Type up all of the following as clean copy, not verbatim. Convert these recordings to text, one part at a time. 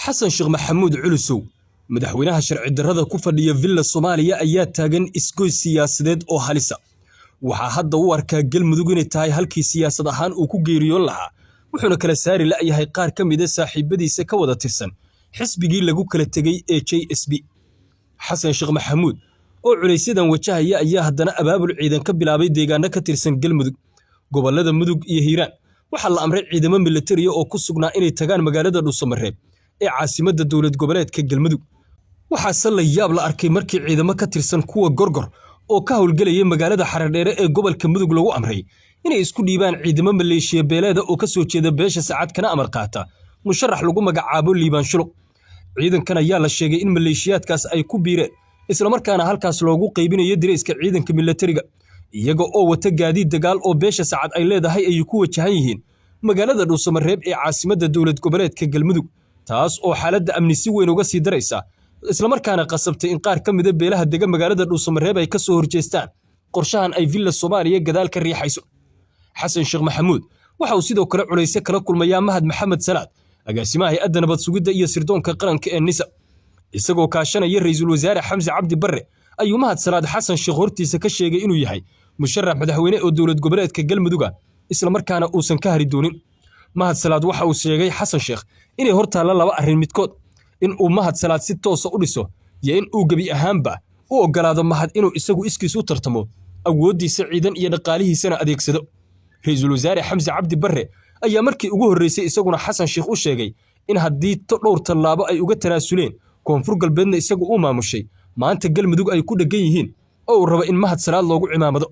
Xasan Sheekh Maxamuud Culusow, madaxweynaha sharci darrada ku fadhiya Villa Soomaaliya, ayaa taagan isgoys siyaasadeed oo halisa. Waxaa hadda u arkaa Galmudug inay tahay halkii siyaasad ahaan uu ku geeriyoon lahaa, wuxuuna kala saari la'yahay qaar ka mid a saaxiibadiisa ka wada tirsan xisbigii lagu kala tegey ee JSB. Xasan Sheekh Maxamuud oo culaysyadan wajahaya ayaa haddana abaabul ciidan ka bilaabay deegaano ka tirsan Galmudug, gobollada Mudug iyo Hiiraan. Waxaa la amray ciidamo militariya oo ku sugnaa inay tagaan magaalada Dhuusamareeb ee caasimadda dowlad goboleedka Galmudug. Waxaase la yaab la arkay markii ciidamo ka tirsan kuwa Gorgor oo ka howlgelayay magaalada Xaradheere ee gobolka Mudug lagu amray inay isku dhiibaan ciidamo maleeshiya beeleeda oo ka soo jeeda beesha Sacad kana amar qaata musharax lagu magacaabo Liibaan Shuluq. Ciidankan ayaa la sheegay in maleeshiyaadkaas ay ku biireen, islamarkaana halkaas loogu qaybinayo dirayska ciidanka militariga, iyaga oo wata gaadiid dagaal oo beesha Sacad ay leedahay ay ku wajahan yihiin magaalada Dhuusamareeb ee caasimadda dowlad goboleedka Galmudug, taas oo xaaladda amni si weyn uga sii daraysa, islamarkaana qasabtay in qaar ka mida beelaha dega magaalada Dhuusamareeb ay ka soo horjeestaan qorshahan ay Villa Soomaaliya gadaal ka riixayso. Xasan Sheekh Maxamuud waxa uu sidoo kale culaysyo kala kulmayaa Mahad Maxamed Salaad, agaasimaha hay'adda nabad sugidda iyo sirdoonka qaranka ee NISA. Isagoo kaashanaya ra'iisul wasaare Xamse Cabdi Barre ayuu Mahad Salaad Xasan Sheekh hortiisa ka sheegay inuu yahay musharax madaxweyne oo dowlad goboleedka Galmudug, islamarkaana uusan ka hari doonin. Mahad Salaad waxa uu sheegay Xasan Sheekh inay hortaalla laba arrin midkood: in uu Mahad Salaad si toosa u dhiso iyo in uu gebi ahaanba u oggolaado Mahad inuu isagu iskiis u tartamo, awooddiisa ciidan iyo dhaqaalihiisana adeegsado. Ra'iisul wasaare Xamse Cabdi Barre ayaa markii ugu horreysay isaguna Xasan Sheekh u sheegay in haddii dhowr tallaabo ay uga tanaasuleen Koonfur Galbeedna isagu uu maamushay, maanta Galmudug ay ku dheggan yihiin oo uu rabo in Mahad Salaad loogu cimaamado.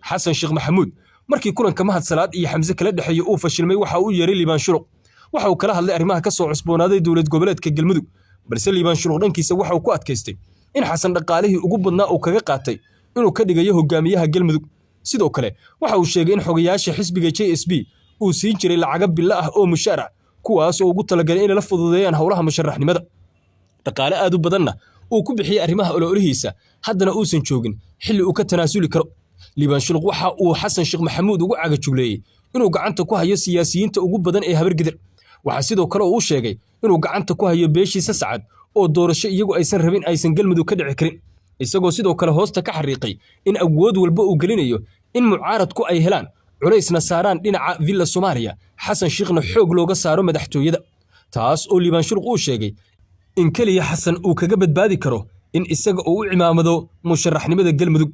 Xasan Sheekh Maxamuud markii kulanka Mahad Salaad iyo Xamse kala dhexeeyey uu fashilmay, waxa uu yeeray Liibaan Shuluq. Waxa uu kala hadlay arrimaha ka soo cusboonaaday dowlad goboleedka Galmudug, balse Liibaan Shuluq dhankiisa waxa uu ku adkaystay in Xasan dhaqaalihii ugu badnaa uu kaga qaatay inuu ka dhigayo hogaamiyaha Galmudug. Sidoo kale waxa uu sheegay in xogayaasha xisbiga JSB uu siin jiray lacago bilo ah oo mushaar ah, kuwaas oo ugu talagalay inay la fududeeyaan howlaha musharaxnimada, dhaqaale aad u badanna uu ku bixiyey arrimaha ololihiisa, haddana uusan joogin xilli uu ka tanaasuli karo. Liibaan Shuluq waxa uu Xasan Sheekh Maxamuud ugu cagajugleeyey inuu gacanta ku hayo siyaasiyiinta ugu badan ee Habargidir. Waxaa sidoo kale uu sheegay inuu gacanta ku hayo beeshiisa Sacad oo doorasho iyagu aysan rabin aysan Galmudug ka dhici karin, isagoo sidoo kale hoosta ka xariiqay in awood walba uu gelinayo in mucaaradku ay helaan culaysna saaraan dhinaca Villa Soomaaliya, Xasan Sheekhna xoog looga saaro madaxtooyada, taas oo Liibaan Shuluq uu sheegay in keliya Xasan uu kaga badbaadi karo in isaga uu u cimaamado musharaxnimada Galmudug.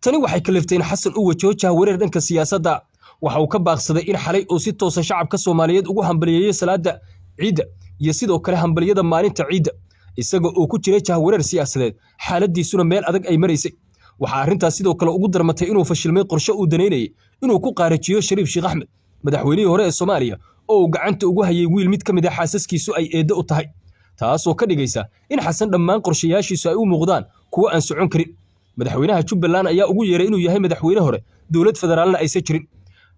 Tani waxay kaliftay in Xasan uu wajaho jahwareer dhanka siyaasadda. Waxa uu ka baaqsaday in xalay uu si toosa shacabka Soomaaliyeed ugu hambaliyeeyo salaada ciidda iyo sidoo kale hambaliyada maalinta ciidda, isaga oo ku jiray jahwareer siyaasadeed, xaaladiisuna meel adag ay maraysay. Waxaa arrintaas sidoo kale ugu darmatay inuu fashilmay qorshe uu danaynayay inuu ku qaarajiyo Shariif Sheekh Axmed, madaxweynihii hore ee Soomaaliya, oo uu gacanta ugu hayay wiil mid ka mid ah xaasaskiisu ay eeddo u tahay, taasoo ka dhigaysa in Xasan dhammaan qorshayaashiisu ay u muuqdaan kuwo aan socon karin. Madaxweynaha Jubbaland ayaa ugu yeeray inuu yahay madaxweyne hore, dowlad federaalna aysan jirin.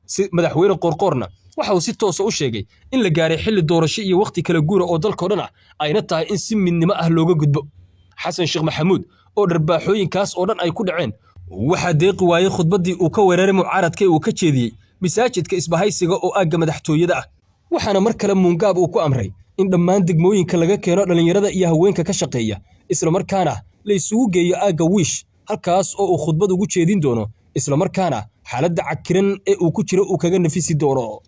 Si madaxweyne Qoorqoorna waxa uu si toosa u sheegay in la gaaray xilli doorasho iyo wakhti kala guura oo dalkao dhan ah, ayna tahay in si midnimo ah looga gudbo. Xasan Sheekh Maxamuud oo dharbaaxooyinkaas oo dhan ay ku dhaceen waxaa deeqi waayey khudbaddii uu ka weeraray mucaaradka ee uu ka jeediyey masaajidka isbahaysiga oo aagga madaxtooyada ah, waxaana mar kale Muungaab uu ku amray in dhammaan degmooyinka laga keeno dhallinyarada iyo haweenka ka shaqeeya, islamarkaana la isugu geeyo aagga Wiish, halkaas oo uu khudbad ugu jeedin doono, islamarkaana xaaladda cakiran ee uu ku jiro uu kaga nafisi doono.